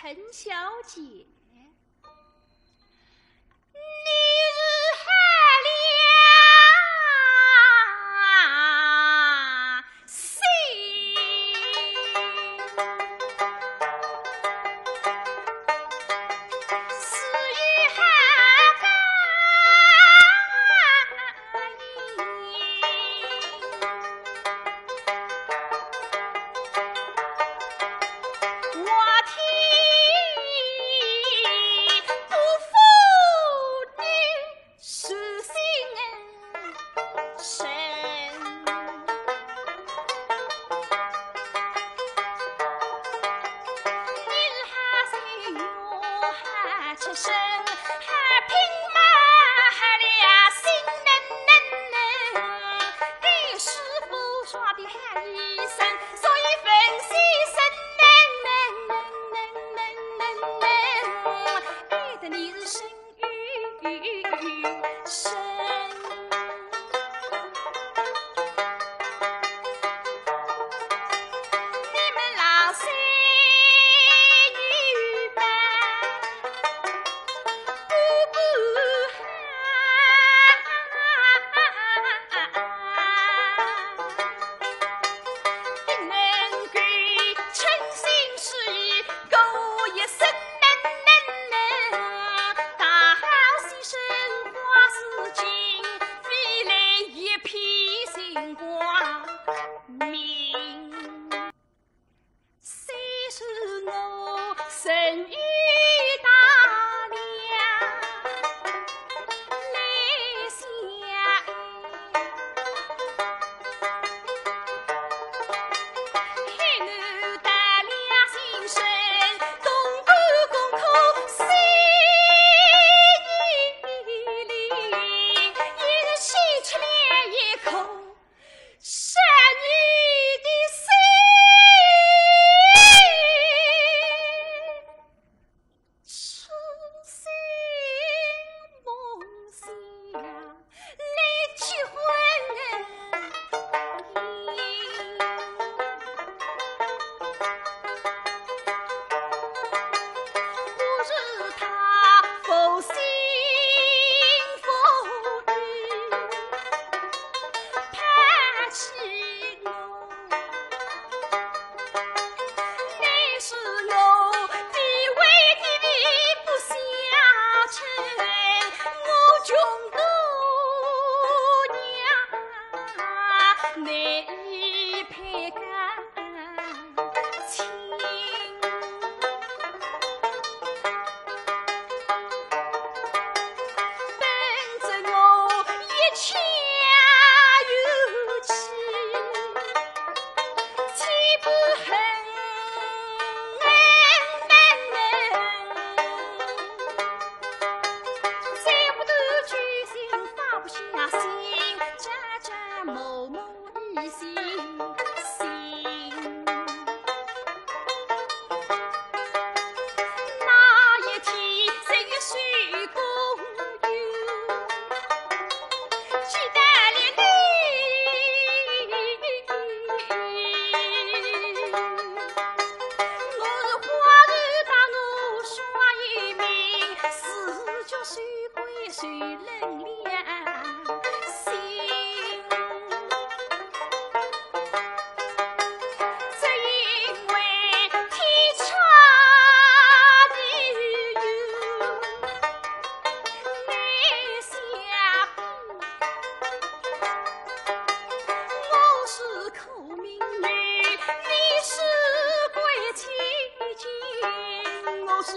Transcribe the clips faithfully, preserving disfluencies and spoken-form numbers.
陈小姐，你是好了心，是与好意。 我听不服你是心神。你是好心又好出身，好品嘛好良心，你是无双的好医生，所以问先生，爱得你是深 深。你们老三女嘛，不不好。不能够称心是一个一生。 大好先生花似锦，飞来一片星光明。虽是我人有大量，来相 海南大良先生，东吴功科西医里，也是献出了一颗少女的心。 痴心妄想来结婚。不是他负心负义，抛弃我。 你是我地位地位不相称，我穷姑娘难配感情。 等着我一腔怨气，岂不恨恨？再不得救星，放不下心，朝朝暮暮 一心心。那一天，十一岁公元，记得了你。我是花儿大我双眼明，是叫水鬼水冷了心。 只因为天差地远，难相会。我是苦命女，你是贵千金，我是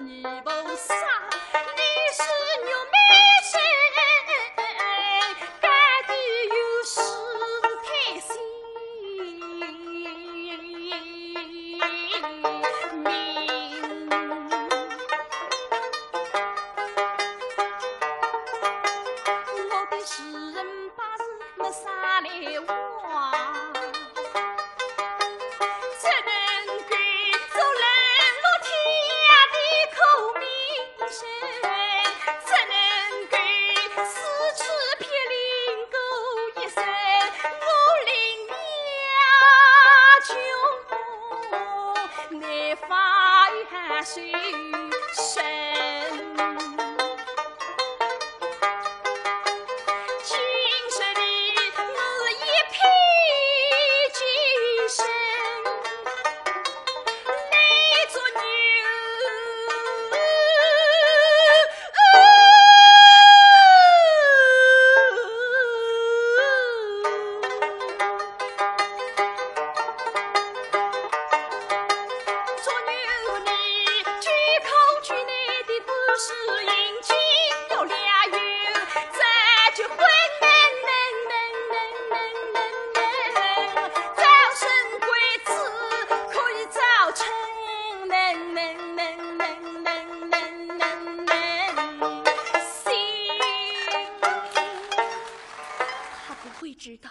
女菩萨，你是玉梅神。 高低有时太心明。我的世人八字没啥来往，只能够做冷落天涯的苦命。他不会知道，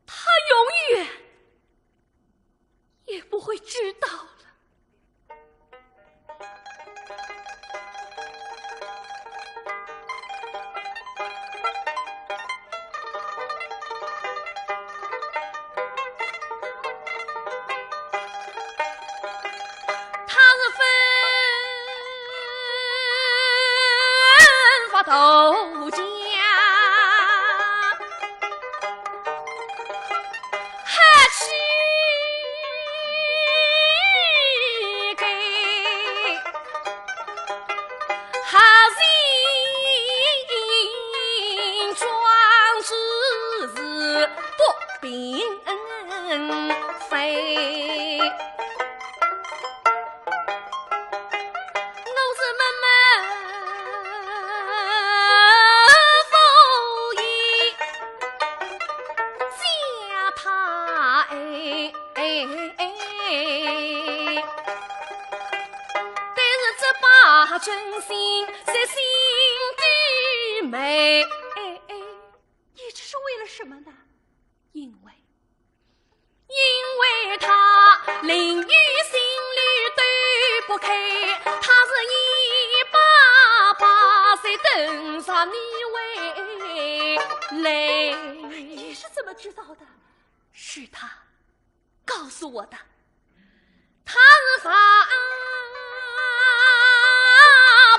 他永远也不会知道了。你这是为了什么呢？因为，因为他连心里都不开，他是一把把在等着你回来。你是怎么知道的？是他告诉我的。他是忘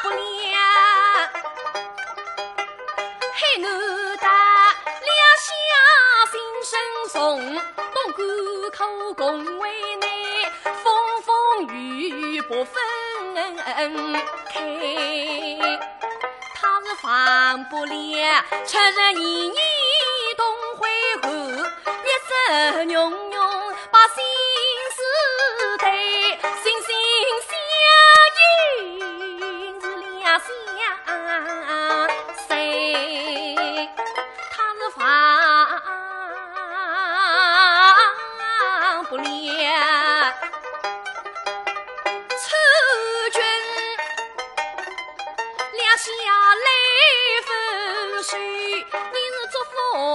不了，海南的两相心声重，东关口共为难，风风雨雨不分开。他是忘不了，七十二年东回后，月色浓浓把心事对，心心相印是两相随。他是忘不了， 两相来分手，你是祝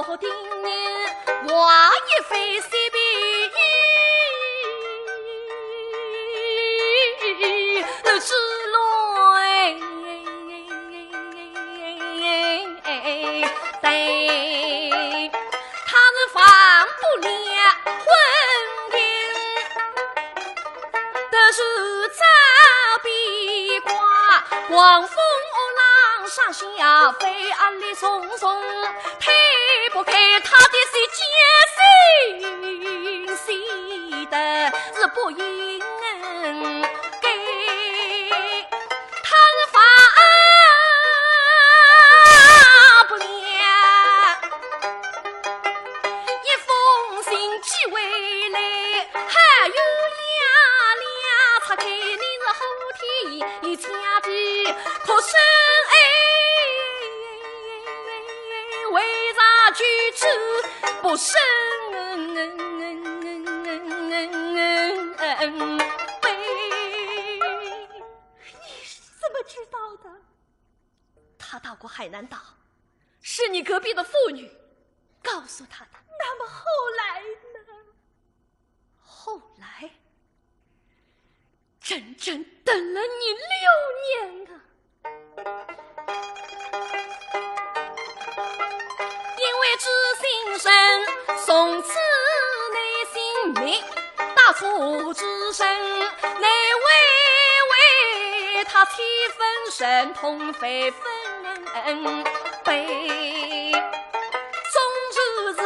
福的人，我一番随便之路。 他是忘不了婚姻的事早变卦，狂风浪上下飞，压力重重，推不开他的心结，心死的是不应该。 他是忘不了，一封信寄回来，还有两两拆开，你是后天一家的哭声，哎，为啥举止不生悲？ 你是怎么知道的？他到过海南岛，是你隔壁的妇女告诉他的。那么后来呢？后来，整整等了你六年啊！ 因为知心人，从此内心明，打父之身，乃为为他千分神通万分悲。纵然是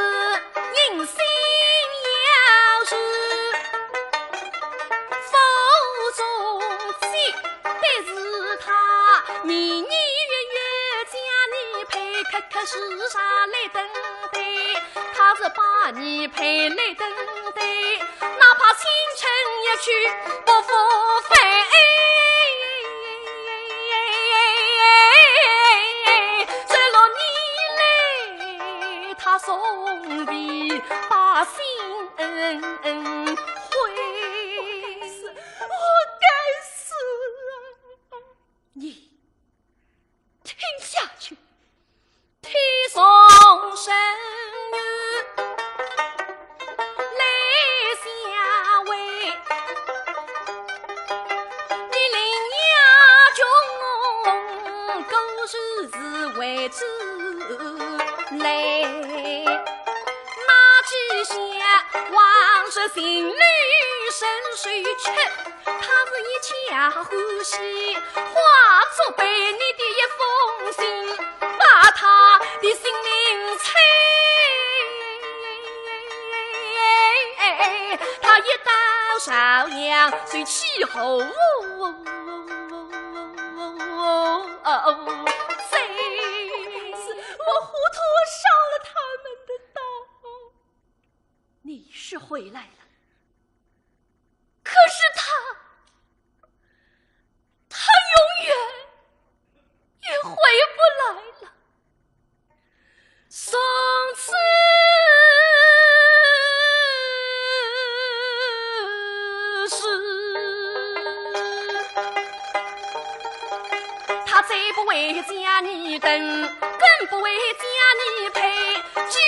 人心要是腹中饥，但是他年年月月将你陪，刻刻时常来等待。 他是把你陪来等待，哪怕青春一去不复返。这六年来，他从未把心灰。我该死啊！你听下去，天上神女来相会，你领呀穷，果然是为之来。马蹄下望着情侣伸手去， 他是一腔欢喜，化作被你的一封信，把他的心灵吹。他一到朝阳，谁去后？谁？我糊涂，我上了他们的当。你是回来了， 可是他，他永远也回不来了。从此时，他再不会将你等，更不会将你陪，只